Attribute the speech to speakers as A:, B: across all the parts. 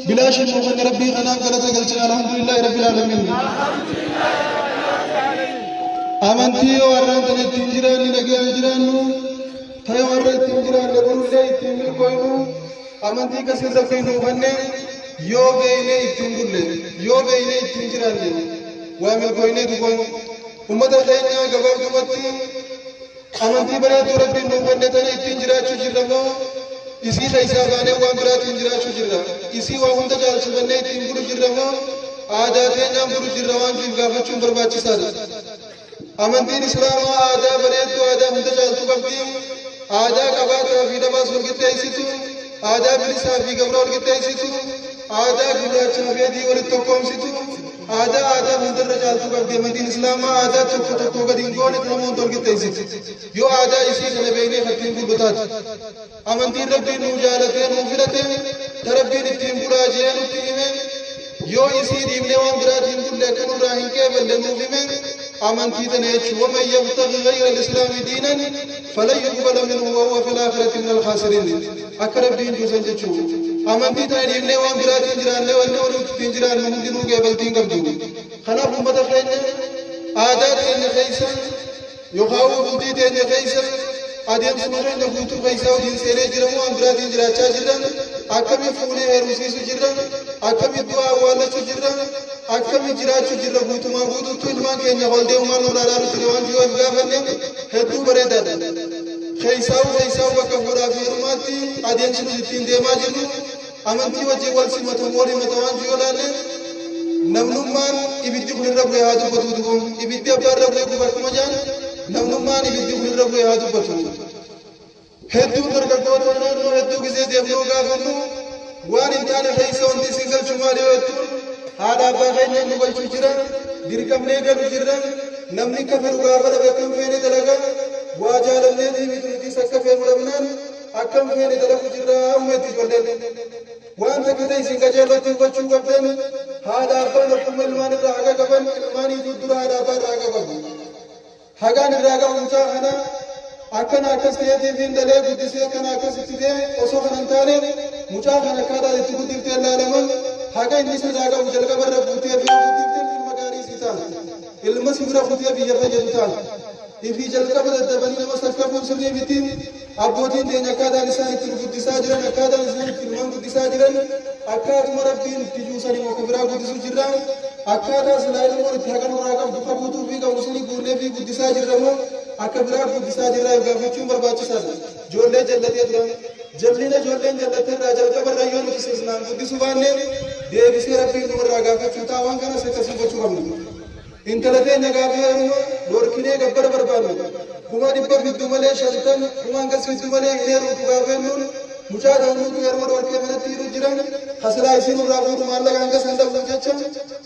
A: Bilaashin nuu kenne Rabbii kanaaf galata galchina alhamdulillaahi rabbil aalamiin. Amantii yoo har'aan tana ittiin jiraanne nagayaan jiraannu ta yoo har'a ittiin jiraanne borullee ittiin milkooynu amantii akkasiin Rabbiin nuu kenne yoo beeynee ittiin bulle yoo beeynee ittiin jiraanne waa milkooynee duuba ummata keenya gabaabdumatti Amantii bareedduu Rabbiin nuu kenne tana ittiin jiraachuu jirra moo isii keessaa baanee waan biraatiin jiraachuu jirra? Isii waa hunda caalchifannee ittiin bulu jirra moo aadaa teenyaan bulu jirra waan jiruuf gaafachuun barbaachisaadha. Amantiin Islaamaa aadaa bareedduu aadaa hunda caaltu qabdi. Aadaa qabaataa fi dhabaas wal qixxeessitu, aadaa bilisaa fi gabraa wal qixxeessitu, aadaa gurraachaa fi adii walitti tokkoomsitu, Aadaa aadaa hundarra caaltu qabdi amantiin Islaamaa aadaa tokko tokko gadi hin goone nama hunda wal qixxeessiti. Yoo aadaa isii kana beeknee kan ittiin bullu taate. Amantiin Rabbiin nuu jaalatee nuu filate ta Rabbiin ittiin bulaa jee nutti hime yoo isii dhiibnee waan biraatiin bulle akka nurraa hin qeeballe nuuf hime amantii tana jechuun waman yabtaghi ghayra al-islaami diinan falan yuqbala minhu wa huwa fil aakhirati minal khaasiriin. Akka Rabbiin juusan jechuu. Amantii tana dhiifnee waan biraatiin jiraannee wanni waliin ittiin jiraannu hundinuu qeebaltii hin qabdu. Kanaaf ummata keenya aadaa teenya keessa yookaan bultii teenya keessa adeemsuma keenya guutuu keessaa hojiin seenee jiramu waan biraatiin jiraachaa jirra. Akkamiin fuunee heerumsiisu jirra. Akkamiin du'a awwaallachuu jirra. Akkamiin jiraachuu jirra guutumaa guutuutti ilmaan keenya ol deemumaan nurraa ilaalu jira waan jiru of gaafanne hedduu bareedaadha. Keessaa'u keessaa'u bakka fuudhaa fi heerumaatti adeemsi nuti ittiin deemaa jirru amantii wajjin wal simatamu wal himata waan jiru yoo ilaalle namnummaan ibiddi kun irra bu'ee haa dubbatu du'uun ibiddi abbaa irra bu'ee guba akkuma jaan namnummaan ibiddi kun irra bu'ee haa dubbatu. Hedduun dargaggoota naannoo hedduu gisee deemnoo gaafannu waan hin taane keessa wanti isin galchu maali yoo jettuun haadha abbaa keenyaan nu galchuu jira dirqamnee galu jirra namni akka fedhu gaafa dhabe akkam feene dalaga waa jaalanneetii miti nutis akka feenu dhabnaan akkam feene dalagu jirra amma itti ijoolleen waan takka ta'e isin qajeellotti hubachuu qabdan haadha abbaan akkuma ilmaan irraa haqa qaban ilmaaniitu dura haadha abbaa irraa haqa qabu. Hagaan irraa qabu mucaa kana akkana akkas ta'eetiif hin dhalee guddisee akkana akkas itti ta'e osoo kana hin taane mucaa kana akkaataa itti guddiftee ilaalama haga inni sirraa qabu jalqaba irra guutee fi guddifte ilma gaarii si ta'a ilma si bira kutee biyya fayyadu ta'a ifii jalqaba daddabanii nama sakkafuun sirrii miti abbootiin teenya akkaataan isaan itti guddisaa jiran akkaataan isaan itti ilmaan guddisaa jiran akkaatuma Rabbiin itti juusanii bakka biraa guddisuu jirra. Akkaataa silaa ilmoon itti haqa nurraa qabdu ka guutuu fi qabnu suni guunnee fi guddisaa jirra moo akka biraa guddisaa jirra gaafachuun barbaachisaadha. Ijoollee jallatee turan. Jallina ijoolleen jallatte irraa jalqaba irra yoo nuti sirnaan guddisuu baanne deebisee Rabbiin numarraa gaafachuu ta'a waan kanas akkasii gochuu qabna. Intala teenya gaafa heeruma dhorkinee gabbara barbaanna. 100,000 fiddu malee 50, kuma hangas fiddu malee hin heerumtu gaafa jennuun mucaa ta'uutu heeruma dhorkee manatti hidhu jira. Ka silaa isiin irraa fuudhu maallaqa hanga san dhabuuf jecha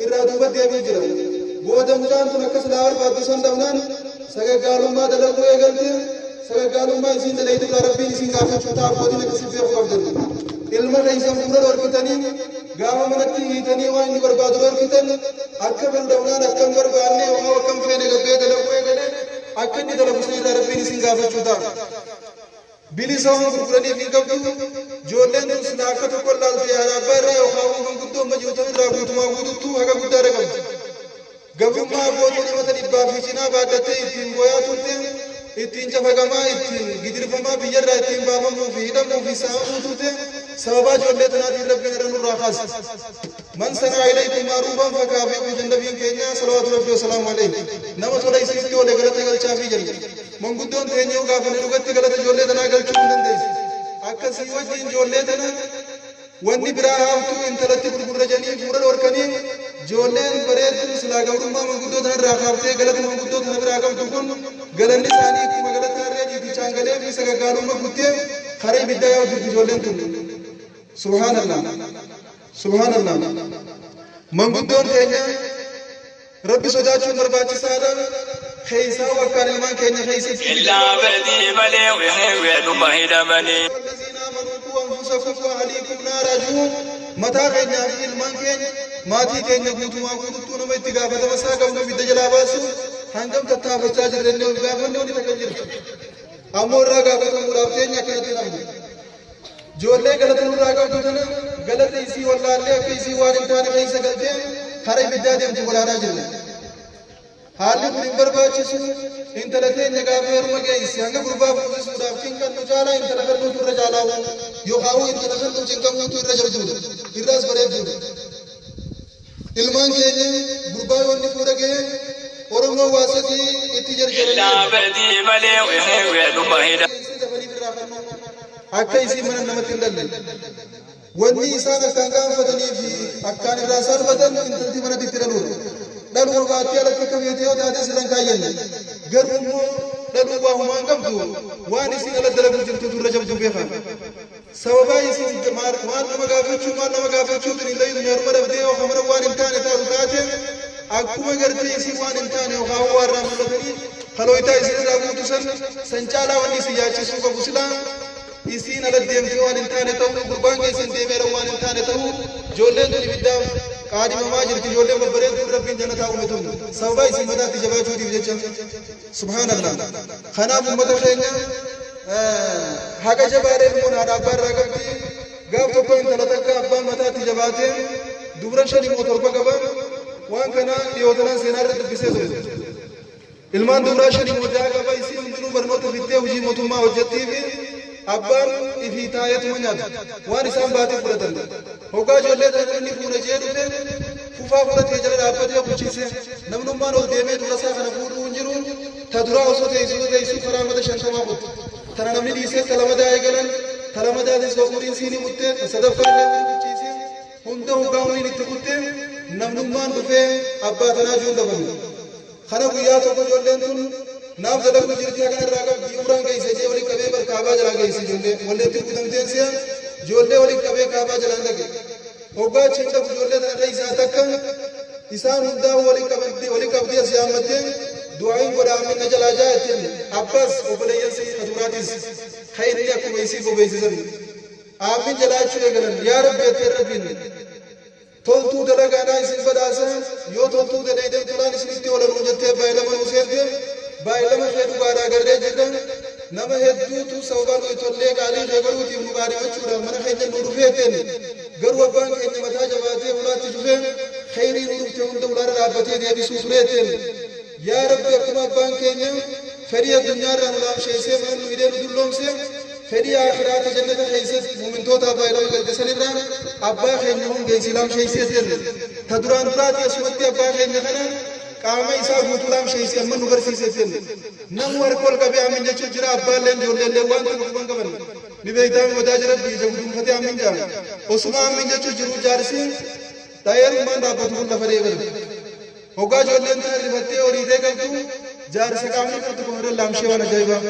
A: irraa duuba deebi'u jira. Booda mucaan tun akka silaa barbaaddu san dhabnaan sagaggaalummaa dalaguu eegalte. Sagaggaalummaa isiin dalaydu irraa Rabbiin isin gaafachuu ta'a abbootiin akkasii beekuu qabdan. Ilma keessan fuula dhorkitanii gaafa manatti hiitanii waan inni barbaadu dhorkitan akka fedhu dhabnaan akka hin barbaanne yookaan akka hin feene gabbee dalaguu eegale akka inni dalagu san irraa Rabbiin isin gaafachuu ta'a. Bilisa waan gurguraniif hin qabdu ijoolleen tun silaa akka tokko laalte haadha abbaa irraa yookaan manguddoo amma jiru tan irraa guutumaa guututtuu haqa guddaa qabdi. Gabrummaa abbootii namata dhibbaa fi cinaa baadhattee ittiin booyaa turte, ittiin cafaqamaa, ittiin gidirfamaa, biyyarraa ittiin baafamuu fi hidhamuu fi saamamuu turte, sababaa ijoollee tanaatiin Rabbiin irra nurraa kaase. Man sanaa ilaykum ma'ruufan fakaafi'uu jenna nabiin keenya salawaatu rabbi wasalaamu alayhi. Nama tola isinitti oole galata galchaafii jenna. Manguddoon teenya yoo gaafanne dhugatti galata ijoollee tanaa galchuu hin dandeessu. Akkasii wajjin ijoollee tana Wanni biraa haaftuu intalatti gurgurra jedhanii fuudha dhorkanii ijoolleen bareedduun silaa gabrummaa manguddoo tanarraa kaaftee galata manguddoo tana biraa qabdu kun galanni isaanii akkuma galata harree dhiitichaan galee fi sagaggaalumma guttee karaa ibiddaa yaa'u jirti ijoolleen tun. Subhaanallah. Subhaanallah. Manguddoon teenya Rabbi sodaachuun barbaachisaadha. Keessaa wakkaan ilmaan keenya keessatti.
B: Illaa badii malee wehee dhuma hidhamanii.
A: Allaziina amanuu quu anfusakum wa ahliikum naara jiru mataa keenyaa fi ilmaan keenya maatii keenya guutumaa guututtuu nama itti gaafatama isaa qabnu ibidda jalaa baasu hangam tattaafachaa jirra jennee of gaafanne wanti takka hin jirtu. Ammoo irraa gaafatamuudhaaf teenya akkanatti namni. Ijoollee galata nurraa qabdu tana galata isii wallaallee akka isii waan hin taane keessa galtee karaa ibiddaa deemtu godhaadhaa jirra. Haalli kun hin barbaachisu. Intala teenya gaafa heeruma geesse hanga gurbaa fuusisuudhaaf cinqannu caalaa intala kennuutu irra caalaa, yookaan intala kennuu cinqamuutu irra jabduudha, irraas bareedduudha. Ilmaan keenya gurbaa yoonni fuudha ga'e Oromoo waa sadii itti jarjaranii akka isii mana namatti hin dhalle. Wanni isaan akkaan gaanfatanii fi akkaan irraa salphatan intalti manatti itti dhaluudha. Dhaluu baattee alatti akka feete yoo taate sirran kaayyanne. Garuu immoo dhaluu waa humaa hin qabdu, waan isiin ala dalaguu jirtuutu irra jabduu beeka. Sababaa isiin waan nama gaafachuu maal nama gaafachuutiin hin layitu heeruma dhabdee yoo kamara waan hin taane taatu taate, akkuma gartee isiin waan hin taane yookaan waa irraa mul'atanii kalooyitaa isin irraa guutu san san caalaa wanni isin yaachisuu qabu silaa isiin ala deemtee waan hin taane ta'uu, gurbaan keessan deemee ala waan hin taane ta'uu. Ijoolleen tun ibiddaaf qaadimamaa jirti. Ijoolleen babbareedduun Rabbiin jannataa uume tun sababaa isin mataatti jabaachuutiif jecha. Subhaanallah. Kanaaf ummata keenya, haqa jabaadha ilmoon haadha abbaa irraa qabdi. Gaaf tokko intala takka abbaan mataatti jabaatee dubra shan immoo torba qaba. Waan kana dhiyootanaan seenaa irra dubbisee ture. Ilmaan dubraa shan immoo ja'a qaba. Isiin hundinuu barnoota fittee hojii mootummaa hojjettii fi abbaan ifii taa'eetuma nyaata. Waan isaan baatee fudhatan. Hoggaa ijoollee tana inni fuuna jee dhufe, fufaa fudhatee jala dhaabbatee kuchise. Namnummaan ol deemee dubra isaa kana fuudhuu hin jiru. Ta duraa osoo teessuu teessuu karaa mata 50 kutte. Tana namni dhiisee ta lamadaa eegalan. Ta lamadaatis umuriin siinii kutte. Ta sadaffaa illee umurii kuchiise. Hunda hoggaa umuriin itti kutte namnummaan dhufee abbaa tanaa jiruun dhabame. Kana guyyaa tokko ijoolleen tun naaf dalaguu jirti, hagana irraa qabdi, umraan geesse jee waliin qabee bar kaabaa jalaa geesse. Ijoollee walleetti guutamteen si'a ijoollee waliin qabee kaabaa jalaan dhaqe. Hoggaa achiin dhaqu ijoollee tana keessaa takka isaan hundaa waliin qabdee waliin qabdee as yaammattee, "Du'aayin godhaa minna jalaa jaa," jetteen. Abbaas obboleeyyan sii kaduraatis ka inni akkuma isii bobeessisan aamin jalaa jechuu eegalan. "Yaa Rabbi," jetteen, "Rabbiin toltuu dalagaadhaa isin badhaasa. Yoo toltuu daleeydan tolaan isinitti oolanuu," jettee baay'ilama nuu seente. "Baay'ilama kee dhugaadhaa garree jirra. Nama hedduutu sababaa nuyi tollee qaalii kee godhuutiif nu qaadhimachuudhaaf mana keenya nu dhufeeteen, garuu abbaan keenya mataa jabaatee ulaatti cufee kheyrii nu dhufte hunda ulaarra dhaabbatee deebisuu tureeteen. Yaa Rabbi, akkuma abbaan keenya fedhii addunyaarraa nu laamsheessee mana nu hidhee nu dulloomse, fedhii aakhiraata jannata keessatti muumintootaaf baay'ilama galtesanirraa abbaa keenya hongeessi, laamsheesseeteen. Ta duraan duraati asumatti abbaa keenya kana qaama isaa guutuu laamsheessi amma nu barsiiseeteen." Namu harka ol qabee aamin jechuun jira. Abbaalleen ijoolleellee waan tokko quban qaban ni beektaami. Wadaa jira ija guduunfatee aamin jaa. Osuma aamin jechuun jiru jaarsi dhayeerummaan dhaabbatu kun lafa deebate. Hoggaa ijoolleen tana rifattee horiitee galtu, jaarsa qaamni kan tokko irra laamshee. Waan ajaa'ibaa,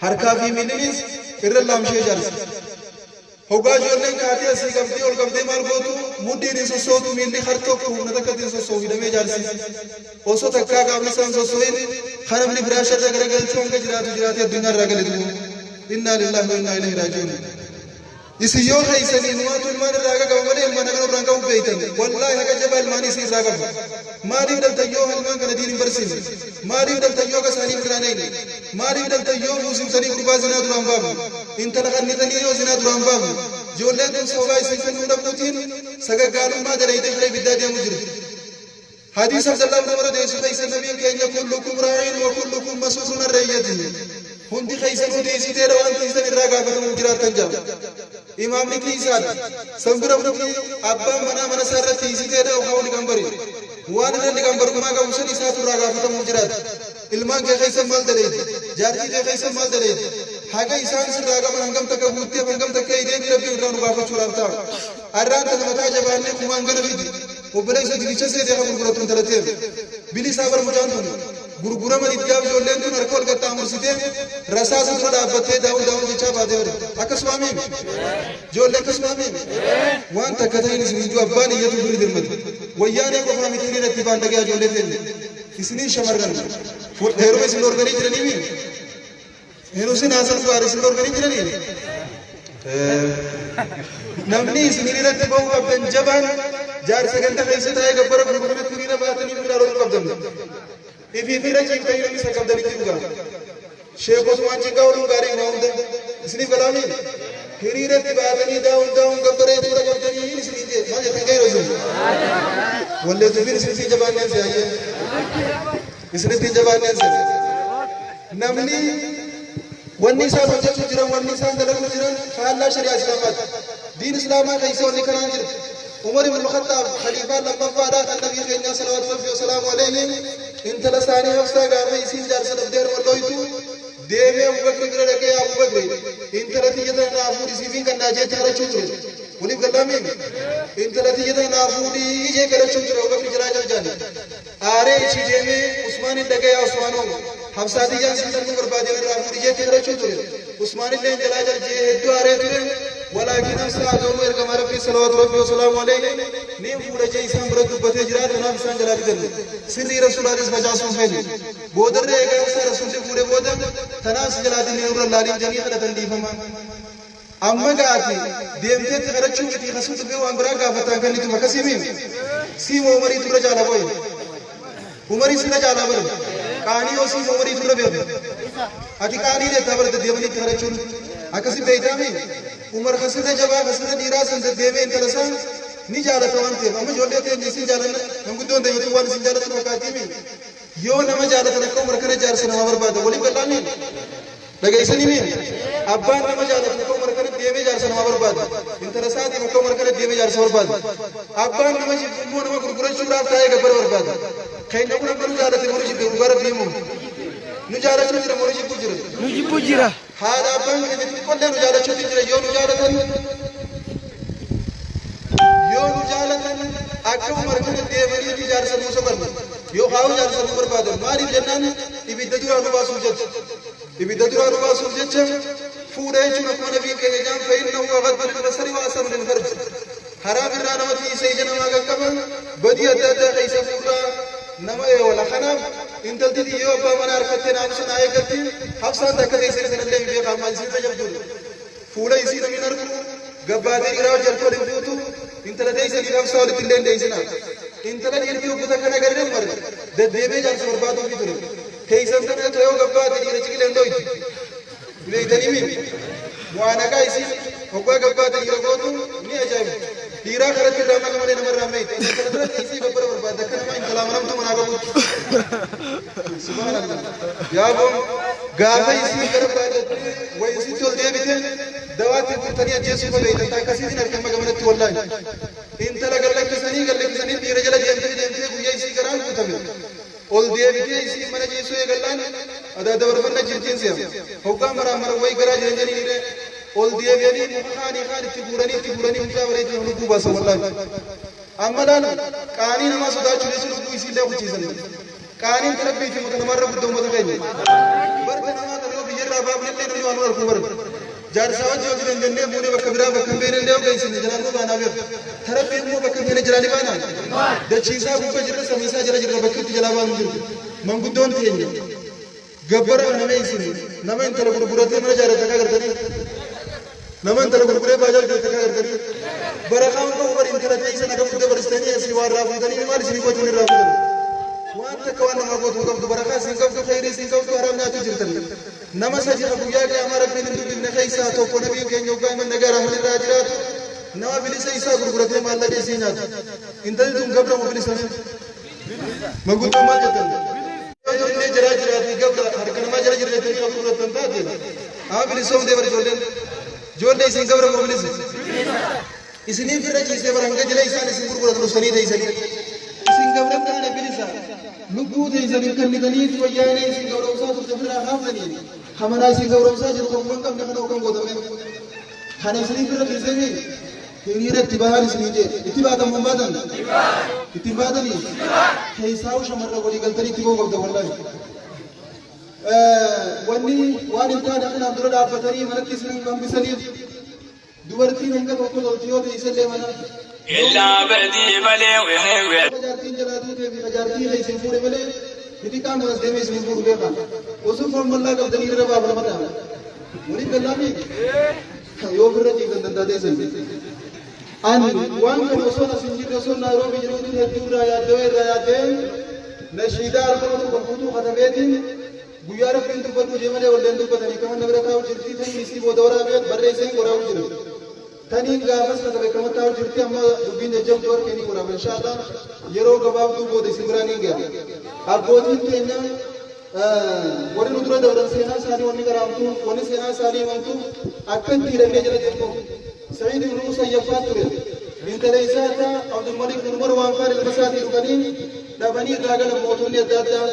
A: harkaa fi miillinis irra laamshee jaarsa. Hoggaa ijoolleen kaatee asii qabdee ol qabdee maal gootu, mudhiin hin sossootu, miilli har tokko humna takka hin sossoohu. Hidhamee jaarsi osoo takkaa qaamni isaan sossoohin kan namni firaasha irra garagalchuu hanga jiraatu jiraatee addunyaa irraa gale du'u. Innaa lillaahi wa innaa ilaihi raaji'uun. Isin yoo keeysanii numaatu ilmaan irraa haga qaba malee ilmaan hagana irraa hin qabu beeytan. Wallaahi haga jabaa ilmaanii isin irraa qabu. Maaliif dhaltan yoo ilmaan kana diin hin barsiifne? Maaliif dhaltan yoo akka isaanii irraa hin eegne? Maaliif dhaltan yoo fuusimtanii gurbaa zinaa duraan baafne, intala kannitanii yoo zinaa duraan baafne? Ijoolleen tun sababaa isin kennuu dhabuutiin sagaggaalummaa daleeytee kara ibiddaa deemu jirti. Hadiis Abdallah ibn Umar odeessu keessa nabiin keenya, "Kullukum raa'in wa kullukum mas'uulun an ra'iyyatihi." Hundi keessanuu tiisiteedha, waan tiisitan irraa gaafatamuuf jiraattan jedha. Imaamni tiisaadha. San bira kuti abbaan manaa mana isaa irra tiisiteedha yookaan liqambari. Waan irra liqambarummaa qabu san isaatu irraa gaafatamuuf jiraata. Ilmaan kee keessa maal daleeydi? Jaartii kee keessa maal daleeydi? Haga isaan sirraa qaban hangam takka guutteef, hangam takka hideefi Rabbiin irraa nu gaafachuudhaaf ta'a. Har'aan tana mataa jabaannee kumaan gana fidi. Obboleessa dibicha seetee akka gurgurattu intalateef. Bilisaa bar mucaan tun gurgurama diddaaf ijoolleen tun harka wal qaxxaamursitee rasaasa dura dhaabbattee daawun daawun jechaa baatee bare. Akkasuma miimi? Ijoollee, akkasuma miimi? Waan takka ta'in isin ijuu abbaan iyyatu biri dirmate. Wayyaanee qofaa miti hiriira itti baan dhagayaa ijoollee teenya. Isiniin shamarran heeruma isin dorganii jiranii miimi? Hin usin haasan gaarii isin dorganii jiranii? Namni isin hiriiratti ba'uu qabdan jabaan jaarsa ganda keessa taa'ee gabbara gurguru kanatti hiriira baatanii biraa loluu qabdan. Ifiif irra ciiftanii namni isa qabdanitti dhugaa. Sheekotu waan cinqaa ooluun gaarii waa hunda. Isiniif galaamii? Hiriiratti baatanii daawun daawun gabbaree tuura qabdanii isin jee maal jettan gahee sun wallee dubbiin isinitti hin jabaanneen si hayyee isinitti hin jabaanneen si namni wanni isaan hojjechuu jiran wanni isaan dalaguu jiran faallaa shari'aa islaamaati. Diin islaamaa keessa wanni kanaan jirti. Umar ibn Khattaab khaliifaa lammaffaadhaa kan nabii keenyaa salawaatu rabbii wasalaamu alayhi intala isaanii Hafsaa gaafa isiin jaarsa dhabdee harma deemee Abubakri bira dhaqee, "Abubakri, intala tiyya tana naa fuudhi, siifiin kan naa jeetti kadhachuu ture." Waliif gallaamiin "Intala tiyya tana naa fuudhii" jee kadhachuu ture. Abubakri jalaa jaljaani aaree ichi deemee Usmaanin dhaqee, "Yaa Usmaanoo, Hafsaa tiyyaan siin kannuu barbaade, irraa fuudhi jeetti kadhachuu ture." Usmaanillee jalaa jaljee hedduu aaree ture. Walaakin Hafsaa garuu ergama Rabbii salawaatu rabbii wasalaamu alayhi niin fuudha jee isaan bira dubbatee jira. Kanaaf isaan jalaa didan. Sirrii rasuulaatis facaasuun feene. Boodarra eegaa Hafsaa rasuulli fuudhe booda, "Tanaaf si jalaa dinnee, nurra laaliin" jedhanii kadhatan dhiifama. Amma gaati deemteetti kadhachuu miti, kasuu dhufee waan biraa gaafataan kan ituma akkasii miin siima Umarii turra jaala booye. Umarii sirra jaalaa bare qaanii yoo siima Umarii turra beeku ati qaanii deettaa bara deddeemanii itti kadhachuun akkasi beeytaami. Umar kasirra jabaa, kasirra dhiiraa san deddeemee intala isaa ni jaalata waan ta'eef. Amma ijoollee teenya isin jaalanna, manguddoon teenyatu waan isin jaalatu fakkaattiimi. Yoo nama jaalatan akka Umar kana jaarsa namaa barbaada. Waliif gallaami dhageessanii miin abbaan nama jaalatu akka Umar kana deemee jaarsa namaa barbaada. Intala isaatiif akka Umar kana deemee jaarsa barbaada. Abbaan nama jibbu immoo nama gurgurachuudhaaf taa'ee gabbara barbaada. Keenya kun amma nu jaalate moo nu jibbe? Dhugaa rabbii himu, nu jaalachuu jira moo nu jibbu jira?
C: Nu jibbu jira.
A: Haadha abbaan keenya xixiqqoollee nu jaalachuutu jira. Yoo nu jaalatan, yoo nu jaalatan akka Umar kana deemanii jaarsa nuu soban yookaan jaarsa nu barbaadan. Maaliif jennaan, ibidda duraa nu baasuuf jecha. Ibidda duraa nu baasuuf jecha fuudha jechuun akkuma nabiin keenya jaan, فإنه أغض للبصر وأحصن للفرج. Haraam irraa nama tiisa, ija namaa qaqqaba, badii adda addaa keessa fuudhaa nama eewala. Kanaaf intalti xiyyoo abbaa manaa harkattee naamusa naa eeggatti. Hafsaan takka teessee sanallee hin beekaa maal isiin tajabduudha. Fuula isii namni hin argu, gabbaatee dhiiraa hojii harka waliin fuutu. Intala teessaniif Hafsaa walitti illee hin deessina. Intala dhiirtii obbota kana garee Umar deddeemee jaarsa barbaaduufi ture. Teessan tana yoo gabbaate dhiira ciqileen dhoyti. Beeytanii miti mu'aanaqaa isiin hoggaa gabbaate dhiira gootu ni ajaa'ibu. Dhiiraa karatti irraa maka malee namarraa meeytu. Intala tana teessee gabbara barbaadda akka nama intala amanamtuu manaa qabuutti. Subhaanallah. Yaa boon gaafa isiin gara biraa jettee wayi isitti ol deebite dawaatti gurtanii ajjeesuu fa beeytan akkasiitiin harkan magamanatti wallaahi. Intala gallakkisanii gallakkisanii dhiira jala deemtee deemtee guyyaa isii garaan guutame. Ol deebitee isii mana ciisuu eegallaan adaa dabarfanna jirtiin si'a. Hoggaa maraan mara wayi garaa jiran jedhanii ol deebi'anii muka kaanii kaan itti guuranii itti guuranii mucaa bareedu lubbuu baasan wallaahi. Amma laal, qaanii namaa sodaachuu jechuun lubbuu isiillee kuchiisan. Qaaniin rabbiiti mata namarra guddoo uummata keenya. Barta namaa kan yoo biyyarraa baafnellee namni waan nu arguu bara. Jaarsaa hojii hojii dandannee fuunee bakka biraa bakka hin beeknellee yoo geessine jalaan nu baanaa beeku. Tarabbii immoo bakka hin beekne jalaa ni baanaa. Dachiisaa gubbaa jirra, samiisaa jala jirra, bakka itti jalaa baanu jiru. Manguddoon teenya. Gabbara kana meessine nama intala gurguratee mana jaarrate akka agartanii. Nama intala gurguree baajaa hojjete akka agartanii. Bara kaan qabu bari intala teessan akka guddee baristanii asii waan raafuutanii maal isinii gochuun irraa fuutan. Waan takka waan namaa gootu hin qabdu, barakaa isin qabdu, khayrii isin qabdu, haraam nyaachuu jirtan. Nama sadi ka guyyaa qiyaamaa Rabbiin hin dubbifne keessaa tokko nabiin keenya hoggaa himan, nagaa rahman irraa jiraatu, nama bilisa isaa gurguratee maallaqa isii nyaatu. Intalli tun gabra moo bilisa? Manguddoon maal jettan? Ijoollee jaraa jiraati gabra harka namaa jala jira jettanii kan gurgurattan taate haa bilisoomtee bara ijoolleen. Ijoollee, isin gabra moo bilisa? Isiniif irra ciisee bara hanga jala isaan isin gurguratan dhuftanii teessanii. Isin gabra taane bilisa. Lubbuu teessaniif kennitaniiti wayyaanee isin gabroomsaa turte ofirraa kaaftanii. Kamanaa isin gabroomsaa jiru kan hin qabne kana hoggan gootame. Kana isiniif irra ciisee hiriira itti bahan isinii jee. Itti baatan moo hin baatan? Itti hin baatanii? Keessaa'u shamarra walii galtanii itti ba'uu qabda wallaahi. Wanni waan hin taane kanaaf dura dhaabbatanii manatti isin hambisaniif dubartiin hanga tokko tolti yoo ta'e isallee mana.
B: Illaa badii malee wehee.
A: Jaartiin jalaa duutee fi jaartii kee isin fuudhe malee xixiqqaan kanas deemee isin fuudhu beekaa. Osoo foon bal'aa qabdanii irra baafna mataa. Waliin gallaamii? Yoo ofirra ciisan danda'ateessan. Ani waan kana osoo as hin jirre, osoo Naayiroobii jiruutiin hedduu irraa yaaddawee irraa yaaddee nashiidaa albama tokko guutuu katabeetiin. Guyyaa Rabbiin dubbadhu jee malee walleen dubbatanii kama na bira taa'u jirti tanii isii booda waraabee barreesseen waraabuu jira. Taniin gaafas katabe kama taa'u jirti amma dubbiin jajjabduu harkeenii waraaba inshaallah yeroo gabaabduu booda isin biraa niin ga'a. Abbootiin teenya warri nu dura dabran seenaa isaanii wanni qaraamtu wanni seenaa isaanii himamtu akka itti hidhannee jala deemnu. Sa'iid ibn Musayyaffaa ture. Intala isaa ta Abdulmalik bin Umar waan faan ilma isaatii dhufanii dhabanii irraa galan mootonni adda addaa.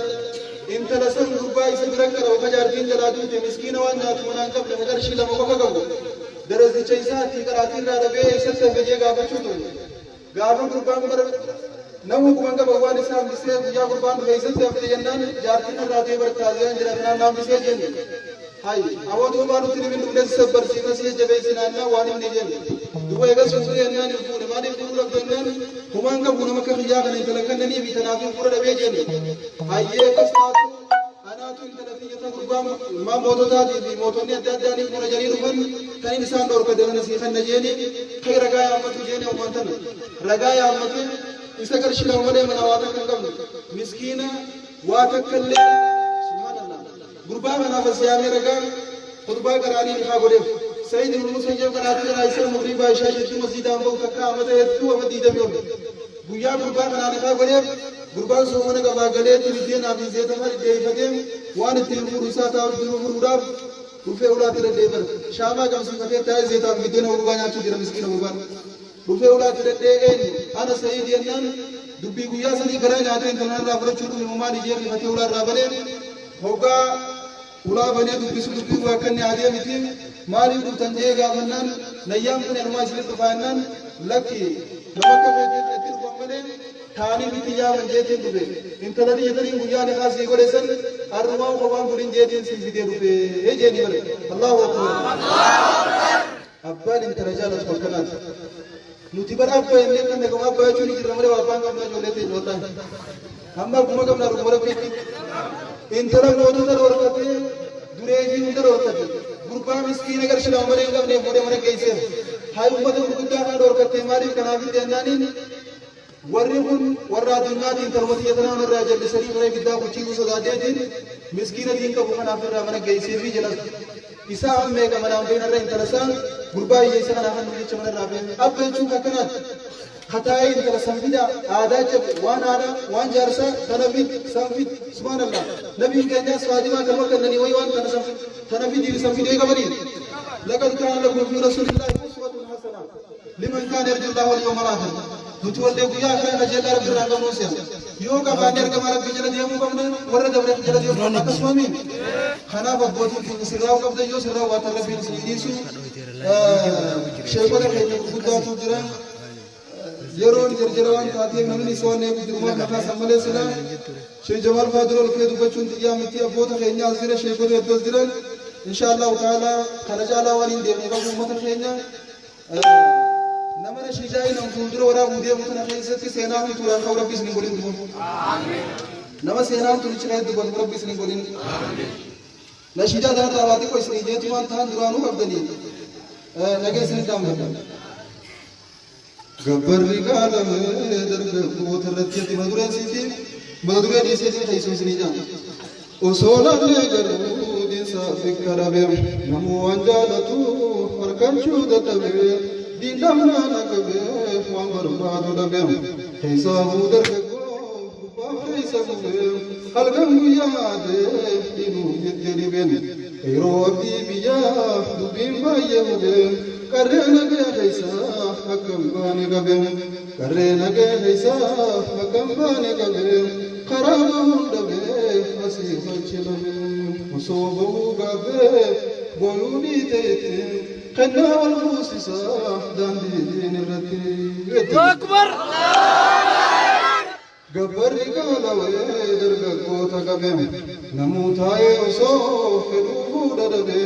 A: Intala san gurbaa isa bira qara ka jaartiin jalaa duute miskiina waan nyaatu manaan qabne ka qarshii 2 qofa qabu. Darasicha isaatii qaraatii irraa dhabee eessatti hafe jee gaafachuu ture. Gaafa gurbaan bara namuu quban qaba waan isaa hambisee guyyaa gurbaan dhufe eessatti hafte jennaan jaartiin irraa du'ee bartaaziyaan jira kanaan na hambisee jenne. Hay aboo duubaa nutti himin dhufne si sabbarsiifna si jajjabeessinaannaa waan himne jenne. Duuba eegas fuudhee jennaan hin fuune maaliif fuudhuu dhabde jennaan humaan qabu nama akka kiyyaa kana intala kennanii fi tanaaf hin fuudha dhabee jenne. Hayyee akkas taatu anaatu intala tiyya ta gurbaan ilmaan moototaatii fi mootonni adda addaa ni fuudha jedhanii dhufan tanin isaan dhorkate kana sii kenna jeeni kai ragaa yaammatu jeeni ammaan tana ragaa yaammate isa qarshii 2 malee mana waa takka hin qabne miskiina waa takka illee subhaanallah gurbaa kanaaf as yaamee ragaa khutbaa qaraanii nikaa godheef. Sa'iid ibn Musayyab qaraatii qaraa isaa magriibaa ishaa jidduu masjiidaan bahu takka amata hedduu ama 20 ol. Guyyaa gurbaa kanaa nikaa godheef gurbaan soomana qabaa galeetti biddeenaa fi zeeta fa'aa dhidheeyfatee waan ittiin fuudhu isaa taa'u jiru fuudhuudhaaf dhufee ulaatti dhadheeffate. Shaamaa qabsiifatee taa'ee zeetaa fi biddeena gurbaa nyaachuu jira miskiina gurbaan. Dhufee ulaatti dhadhee eenyu ana Sa'iid jennaan dubbii guyyaa sanii garaa nyaatee intala narraa fudhachuu dhufe moo maali jee rifatee ulaa irraa banee hoggaa ulaa banee dubbisu dubbii waa akka inni aadee miti maaliif dhuftan jee gaafannaan nayyaan kun anumaa isinit dhufaa jennaan lakki nama akka keetii itti dhufan malee taanii miti yaaman jeetiin dhufe intala tiyya taniin guyyaa nikaa sii godhe san arrumaa kophaan fudhin jeetiin sii fidee dhufe jeenii bare. Allahu akbar. Abbaan intala jaalatu akkanaati. Nuti bara abbaa jennee kan dhagamu abbaa jechuun ni jirra malee waa abbaan qabnaa ijoollee teenya wallaahi. Amma akkuma qabnaa dhuguma rabbiitti. Intala mootota dhorkatee dureeyyii hunda dhorkate. Gurbaa miskiina qarshii 2 malee hin qabne fuudhee mana geesseef. Haa uummata gurguddaa kana dhorkattee maaliif kanaaf itti jennaaniin warri kun warra addunyaatiin intaluma tiyya tanaa irraa jallisanii mana ibiddaa kuchiisuu sodaadheetiin miskiina diin qabu kanaaf irraa mana geesseefi jedhan. Isaa meeqa manaan beena irra intala isaa gurbaa hiyyeessa kanaa kan jecha mana irraa beena. Abba jechuun kan kanaati. Kataa'ee intala san fida aadaa jabe waan aadaa waan jaarsaa tana fid san fid subhaanallah. Nabiin keenyaas Faatimaa kanuma kennanii wayii waan tana san tana fidii san fidee qabanii. Laqad kaana lakum fi rasuulillaahi uswatun hasana liman kaana yarjullaaha wal yawmal aakhir. Nuti wallee guyyaa akhiraa kajeellaa rabbi irraa qabnuu seena. Yoo qabaanne ergamaa rabbii jala deemuu qabna warra dabre jala deemuu qabna akkasuma miin. Kanaaf abbootiin keenya sirraa'uu qabdan yoo sirraa'uu baatan rabbiin isin dhiisu. Sheekota keenya gurguddaatu jira. Yeroon jarjara waan taateef namni isa waan eegu jiru waan mataa san malee silaa Sheekh Jamaal fa'aa dura ol ka'ee dubbachuun xiyyaa miti abboota keenya as jira sheekota hedduu as jiran insha Allahu ta'ala kana caalaa waan hin deemne qabu uummata keenya nama nashiidaa inni fuuldura waraabuu deemu tana keessatti seenaa hamtuudhaan ka'u rabbi isin hin godhin duuba. Nama seenaa hamtuun ichi ka'ee dubbatu rabbi isin hin godhin. Nashiidaa tanarraa waa xiqqoo isinii jeetumaan ta'an duraanuu qabdanii nagaa isin dhaammadha. Gabbarri qaalamee dargaggoota irratti jetti mata dureen siitii mata duree dhiiseetiin teessoo isinii jaan. Osoo laallee garuu diinsaa bikka dhabe namuu waan jaalatu harkachuu dadhabe diin dhabnaan akka waan barbaadu dhabe keessaafuu dargaggoo gubbaa keessa bufe halkan guyyaa adee diinuu itti dhibe yeroo abdii biyyaa dubbiin baay'ee hube qarree nagee keessa akka hin baane qabe qarree nagee keessa akka hin baane qabe karaa bahuun dhabe asii achi dhabe osoo bahuu gaabbee booyuu dhiite itti kennaa wal fuusisa daandii diin irratti.
C: Akbar!
A: Gabbarri qaalawee dargaggoota qabe namuu taa'ee osoo fedhuu fuudha dhabe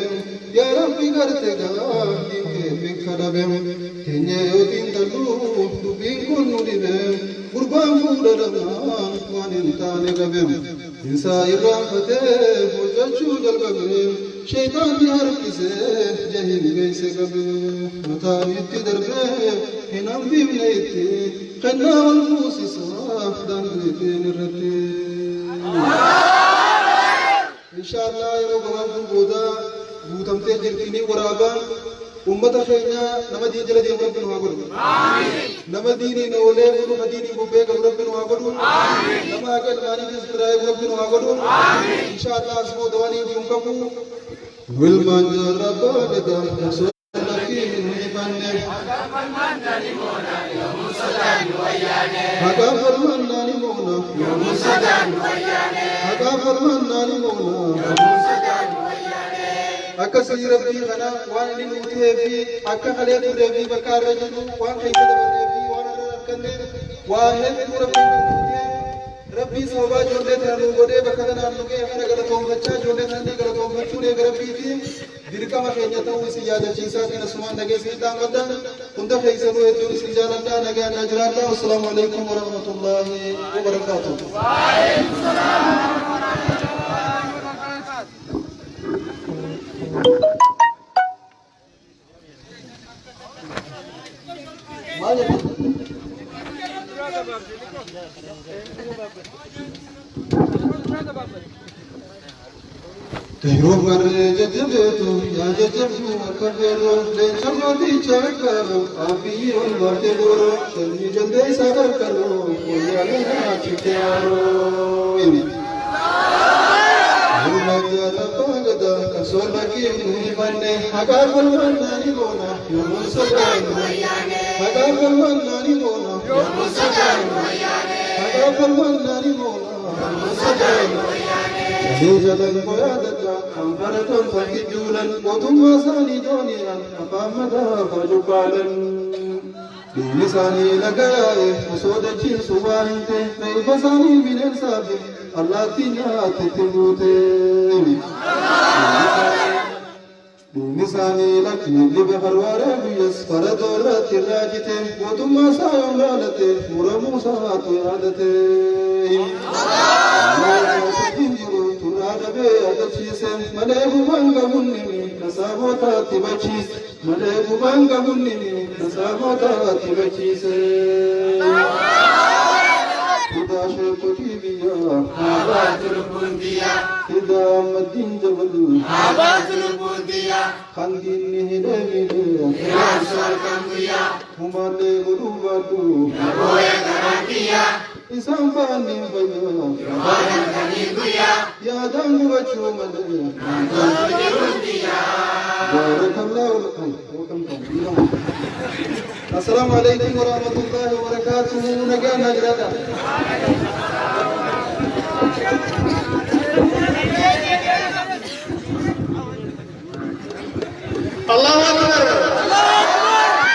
A: yaa rabbi garte gaa diin bikka dhabe teenyee yoo xiinxallu dubbiin kun nu dhibe gurbaan fuudha dhabnaan waan hin taane qabe insaa irraanfatee hojjechuu jalqabe sheeyxaanni harkisee jahiin geesse qabe mataan itti darbee hin hambifne itti kennaa wal fuusisa daandii diin irratti. Inshaallah yeroo gabaabduu booda guutamtee jirti ni waraabaa. Ummata keenya nama diin jala deemu Rabbi nu haa godhu. Nama diiniin oolee bulu ka diiniin bobba'ee galu Rabbi nu haa godhu. Nama haqa ilmaaniitis biraa eegu Rabbi nu haa godhu. Inshaallah as booda waan hin qabu. Nu ilmaan jaarraa abbaa gadaa osoo lakkii hin hifanne. Haqaan falmannaa ni moona. Haqaan falmannaa ni moona. Akkasii Rabbii kana waan inni nuu ta'ee fi akka kalee turree fi bakka har'a jirru waan keessa dabarree fi waan har'a arganne waa hedduu Rabbiin nuu ta'e. Rabbii sababaa ijoollee tana nuu godhee bakka tanaan nu ga'e kana galatoonfachaa, ijoollee tanallee galatoonfachuun eega Rabbiiti dirqama keenya ta'uu isin yaadachiisaatiin asumaan nagaa isin dhaammadha. Hunda keessanuu hedduun isin jaaladha. Nagaan naa jiraadha. Wassalaamu alaikum warahmatullaahi wabarakaatuh. Maal jette? Yeroo barree jajjabeetu yaa jajjabduu akka feerroo, leenca gooticha qaqqabu abiyyi ol baatee gooroo, sanyii jaltee isaa qarqaroo wayyaalee nyaachifte haaroo. Ilmaan jaarraa gadaa kan sollakkii nu himanne, haqaa falmannaa ni moona yommuu sodaannu, haqaa falmannaa ni moona yommuu sodaannu, haqaa falmannaa ni moona yommuu sodaannu. Jalee jalan yaadadha kan baratan fakkijuulan, mootummaa isaanii dooniidhaan afaan mataa jubbaalan. Dhiigni isaanii laga yaa'e osoo dachiin subaa hin ta'e, reeffa isaanii bineensaa fi allaattii nyaatetti guute. Dhiigni isaanii lakni liba harwaaree guyyas faradoo irratti raajite, mootummaa isaa yoom laalate muramuu isaatu yaadate. Hin jiru turraa dhabee yaadachiise malee, gumaan qabunni nasaabotaatti bachiise malee, gumaan qabunni nasaabotaatti bachiise. Fidaa sheekotii biyyaa, fidaa Ahmadiin Jabal, kan diinni hidhee miidhee humaallee godhuu baadhu, isaan baanniin fayyaa yaadaan gubachuu malee. Baarakallahu lakum. Assalaamu alaikum warahmatullahi wabarakatuh. Nagaan naa jiraadha.
C: Allahu Akbar.